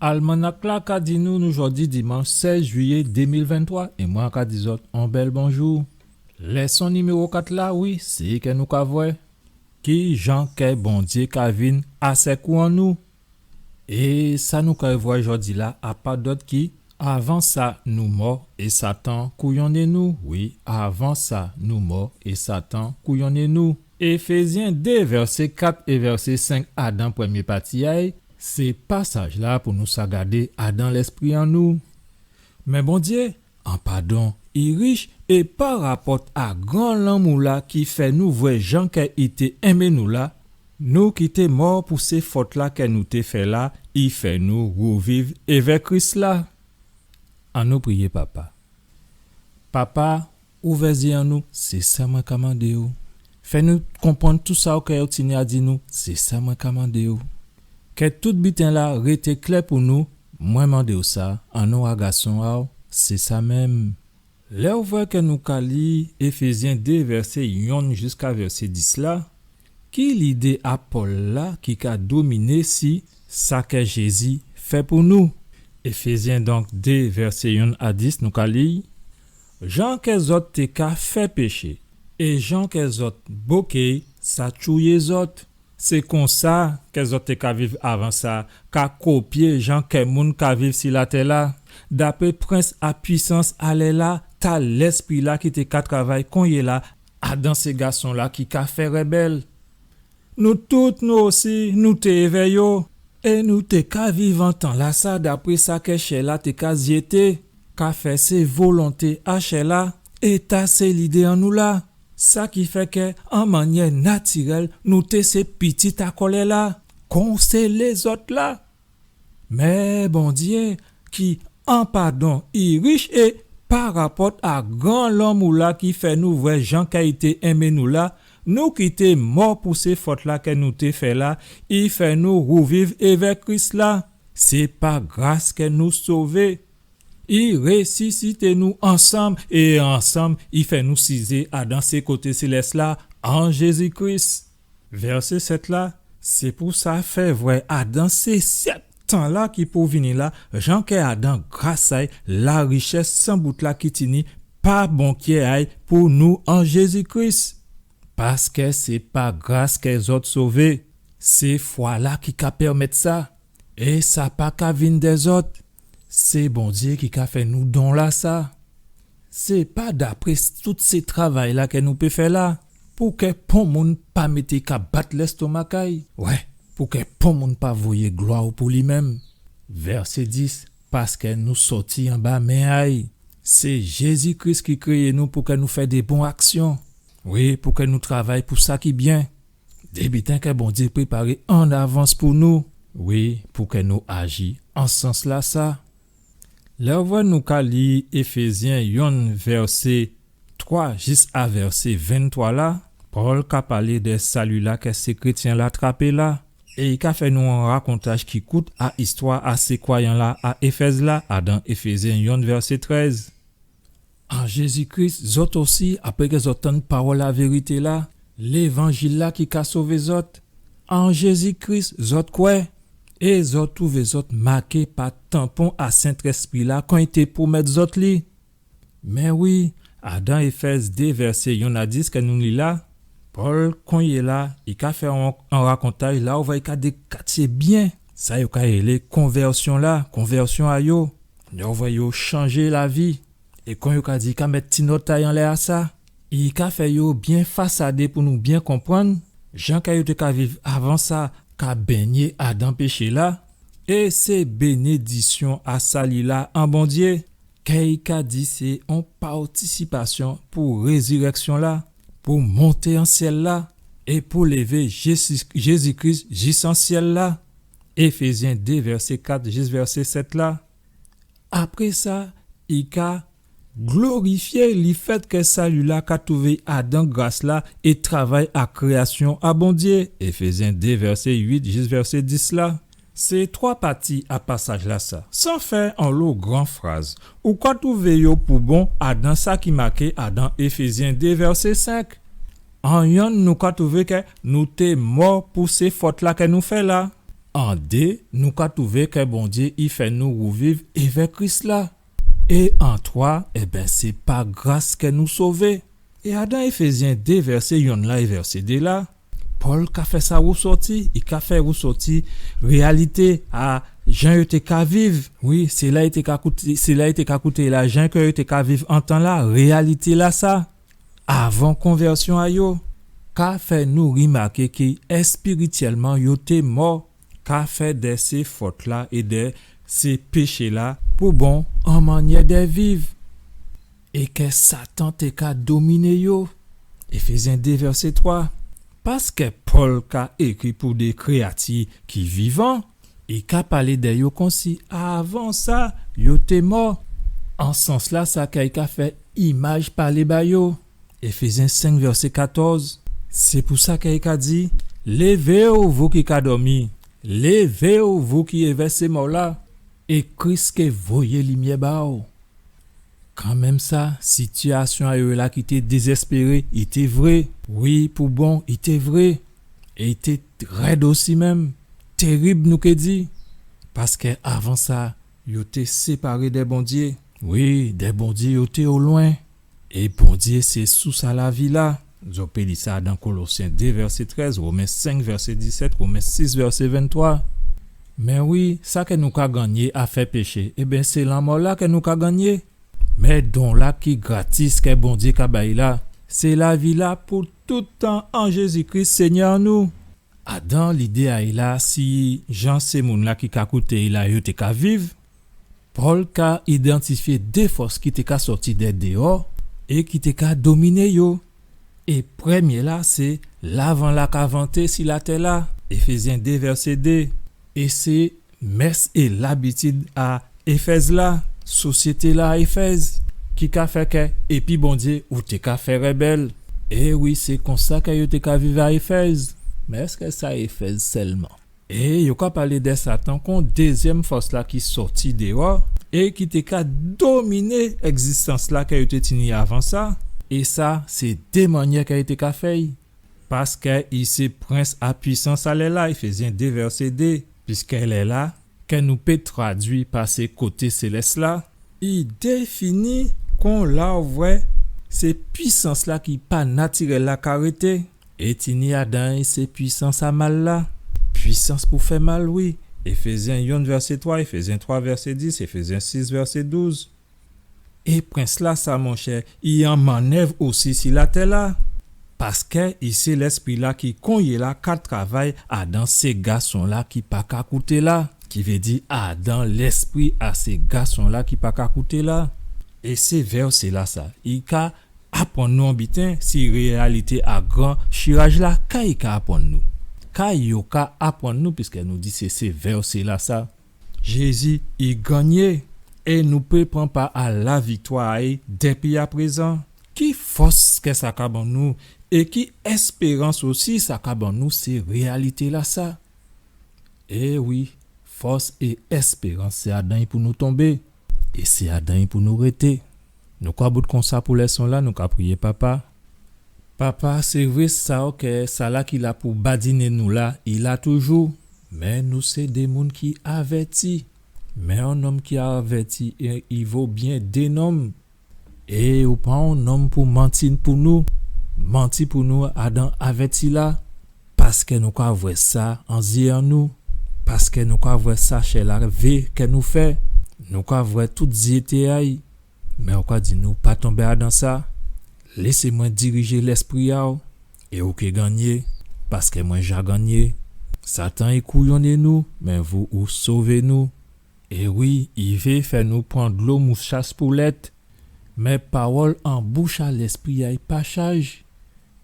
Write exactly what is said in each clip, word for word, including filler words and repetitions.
Almanak-la ka di nou, nou jòdi dimanch sèz jwiyé dé mil venntwa, é mwen ka di zòt on bèl bonjou. Lèson niméwo kat la, wi, sé kè nou ka vwè. Ki jan kè Bondyé ka vin a sèkou an nou? É sa nou ka vwè jòdi-la, a pa dòt ki, avan sa nou mò, é Satan kouyonné nou. Wi, avan sa nou mò, é Satan kouyonné nou. Éfézyen dé, vèsé kat é vèsé senk, adan prèmyé pati a'y, sé pasaj-la pou nou sa gadé adan lèspri an nou. Mé Bondyé, an padon, i rich, é pa rapòt a gran lanmou-la ki fè nou vwè jan kè i té enmé nou la, nou ki té mò pou sé fòt-la kè nou té fè la, i fè nou wouviv èvè Kris-la. Annou priyé Papa. Papa, ouvè zyé an nou, sé sa mwen ka mandé'w. Fè nou konprann tou sa ou kè ou tini a di nou, sé sa mwen ka mandé'w. Kè tout biten-la rété klè pou nou, mwen mandé'w sa, an non a Gason a'w, sé sa menm. Lè ou vwè kè nou ka li Éfézyen dé vèsé yonn jiska vèsé dis la, ki lidé a Pòl la ki ka dominé si sa kè Jézi fè pou nou? Éfézyen donk dé vèsé yonn a dis, nou ka li, jan kè zòt té ka fè péché, é jan kè zòt boké, sa tchouyé zòt. Sé konsa kè zòt té ka viv avan sa, ka kopyé jan kè moun ka viv si latè la, dapré prens a pwisans a lè la, ta lèspri la ki té ka travay konyé la, adan sé gason la ki ka fè rèbèl. Nou tout, nou osi, nou té èvè yo, é nou té ka viv an tan la sa dapré sa kè chè la té ka zyété, ka fè sé volonté a chè la, é ta sé lidé an nou la. Sa ki fè kè, an mannyè natirèl, nou té sé pitit a kòlè la, kon sé lézòt la. Mé Bondyé, ki an padon, i rich é, pa rapòt a gran lanmou la ki fè nou vwè jan kè i té enmé nou la, nou ki té mò pou sé fòt la kè nou té fè la, i fè nou wouviv èvè Kris la. Sé pa gras kè nou sové. I résisité nou ansanm, é ansanm, i fè nou sizé adan sé koté sélès la, an Jézi Kris. Vèsé sèt la, sé pou sa fè vwè adan sé sèt tan la ki pou vini la, jan kè adan gras a'y, larichès san bout la ki tini pa bon kyè a'y pou nou an Jézi Kris. Paskè sé pa gras kè zòt sové, sé fwa la ki ka pèmèt sa. É sa pa ka vin dè zòt. Sé Bondyé ki ka fè nou don la sa. Sé pa dapré s-, tout sé travay la kè nou pé fè la, pou kè pon moun pa mété ka bat lèstomak a'y. Wè, pou kè pon moun pa voyé glwa pou li menm. Vèsé dis, paskè nou sòti anba men a'y. Sé Jézi Kris ki kréyé nou pou kè nou fè dè bon aksyon. Wi, pou kè nou travay pou sa ki byen. Dé biten kè Bondyé préparé an avans pou nou, wi, pou kè nou aji an sans la sa. Lè ou vwè nou ka li Éfézyen yonn vèsé twa jis a vèsé venntwa la, Pòl ka palé dè sali la kè sé krétyen la trapé la, é i ka fè nou on rakontaj ki kout a istwa a sé kwayan la a Éfèz la, adan Éfézyen yonn vèsé trèz. An Jézi Kris, zòt osi, apré kè zòt tann pawòl lavérité la, lévanjil la ki ka sové zòt, an Jézi Kris, zòt kwè, é zòt twouvé zòt maké pa tanpon a Sentèspri la, kon i té pwomèt zòt li. Mé wi, adan Éfèz dé vèsé yonn a dis kè nou li la, Pòl, konyé la, i ka fè on, on rakontaj la, ou vwè i ka dékatyé byen sa yo ka rélé konvèsyon la, konvèsyon a yo. Yo vwè yo chanjé lavi. É kon yo ka di, i ka mèt ti nòt a'y anlè a sa. I ka fè yo byen fasadé pou nou byen konprann, jan kè yo té ka viv avan sa, ka bengné adan péché la. É sé bénédisyon a sali la an Bondyé. Kè i ka di sé on patisipasyon pou rézirèksyon la, pou monté an syèl la, é pou lévé Jézi, Jézi Kris jis an syèl la. Éfézyen dé vèsé kat jis vèsé sèt la. Apré sa, i ka glorifyé lèfèt kè sali la ka twouvé adan gras la é travay a kréyasyon a Bondyé. Éfézyen dé vèsé uit jis vèsé dis la. Sé twa pati a pasaj la sa. San fè onlo gran fraz, ou ka twouvé yo pou bon adan sa ki maké adan Éfézyen dé vèsé senk. An yonn nou ka twouvé kè nou té mò pou sé fòt la kè nou fè la. An dé, nou ka twouvé kè Bondyé i fè nou wouviv évè Kris la. É an twa, ében, sé pa gras kè nou sové. É adan Éfézyen dé vèsé yonn la é vèsé dé la, Pòl ka fè sa wousòti, i ka fè wousòti réyalité a jan yo té ka viv. Wi, sé la i té ka kouté, sé la i té ka kouté la jan kè yo té ka viv antan la, réyalité la sa. Avan konvèsyon a yo, ka fè nou rimaké ki èspirityèlman yo té mò, ka fè dè sé fòt la é dè sé péché la pou bon an mannyè dè viv. É kè Satan té ka dominé yo. Éfézyen dé vèsé twa. Paskè Pòl ka ékri pou dé kréyati ki vivan, i ka palé dè yo konsi avan sa yo té mò. An sans la sa kè i ka fè imaj palé ba yo. Éfézyen senk vèsé katòz. Sé pou sa kè i ka di, lévé'w vou ki ka dòmi, lévé'w vou ki évè sé mò la, é Kris ké voyé limyè ba'w. Kanmenm sa, sitiyasyon a yo la ki té dézèspéré, i té vré. Wi, pou bon, i té vré. É i té rèd osi menm. Tèrib, nou ké di. Paskè avan sa, yo té séparé dè Bondyé. Wi, dè Bondyé, yo té o lwen. É Bondyé sé sous a lavi la. Zò pé li sa dan Kolosyen dé vèsé trèz, Women senk vèsé disèt, Women sis vèsé venntwa. Mé wi, sa kè nou ka gannyé a fè péché, ében, sé lanmò la kè nou ka gannyé. Mé don la ki gratis kè Bondyé ka bay la, sé lavi la pou tout tan an Jézi Kris, Sényè nou. Adan lidé a'y la, si jan sé moun la ki ka kouté'y la yo té ka viv, Pòl ka idantifyé dé fòs ki té ka sòti dè déwò é ki té ka dominé yo. É prèmyé la, sé lavan la ka vanté si latè la, Éfézyen dé vèsé dé. É sé mès é labitid a Éfèz la, sosyété la a Éfèz, ki ka fè kè, épi Bondyé, ou té ka fè rèbèl. É wi, sé konsa kè yo té ka viv a Éfèz. Mé èskè sa Éfèz sèlman? É yo ka palé dè Satan kon dézyèm fòs la ki sòti déwò é ki té ka dominé ègzistans la kè yo té tini avan sa. É sa, sé dé mannyè kè yo té ka fè'y. Paskè i sé prens a pwisans a lè la, Éfézyen dé vèsé dé, piskè lè la, kè nou pé tradui pa sé koté sélès la, i défini kon la ou vwè sé pwisans la ki pa natirèl la ka rété. É tini adan'y sé pwisans a mal la. Pwisans pou fè mal, wi. Éfézyen yonn vèsé twa, Éfézyen twa vèsé dis, Éfézyen sis vèsé douz. É prens la sa, monchè, i an mannèv osi si latè la. Paskè i sé lèspri la ki konyé la ka travay adan sé gason la ki pa ka kouté la. Ki vé di adan lèspri a sé gason la ki pa ka kouté la. É sé vèsé la sa, i ka aprann nou on biten si réyalité a gran chiraj la, ka i ka aprann nou. Ka yo ka aprann nou, piskè nou di sé, sé vèsé la sa. Jézi i gannyé, é nou pé pran pa a laviktwa a'y dépi aprézan. Ki fòs kè sa ka ban nou, é ki èspérans osi sa ka ban nou, sé réyalité la sa. É wi, fòs é èspérans, sé adan'y pou nou tonbé, é sé adan'y pou nou rété. Nou ka bout konsa pou lèson la, nou ka priyé Papa. Papa, sé vré sa, oké, sa la ki la pou badiné nou la, i la toujou. Mé nou sé dé moun ki avèti. Mé on nonm ki avèti, é, i vo byen dé nonm. É ou pa on nonm pou manti pou nou. Manti pou nou adan avèti la. Paskè nou ka vwè sa an zyé an nou. Paskè nou ka vwè sa chè la vé kè nou fè. Nou ka vwè tout zyé té a'y. Mé ou ka di nou pa tonbé adan sa. Lésé mwen dirijé lèspri a'w, é ou ké gannyé, paskè mwen ja gannyé. Satan i kouyonné nou, mé vou ou sové nou. É wi, i vé fè nou pran dlo mouchach pou lèt, mé pawòl an bouch a lèspri a'y pa chaj.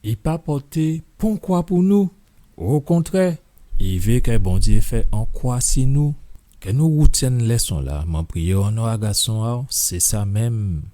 I pa pòté pon kwa pou nou. Okontrè, i vé kè Bondyé fè on kwa si nou. Kè nou woutyenn lèson la, mwen priyé o non a gason a'w, sé sa menm.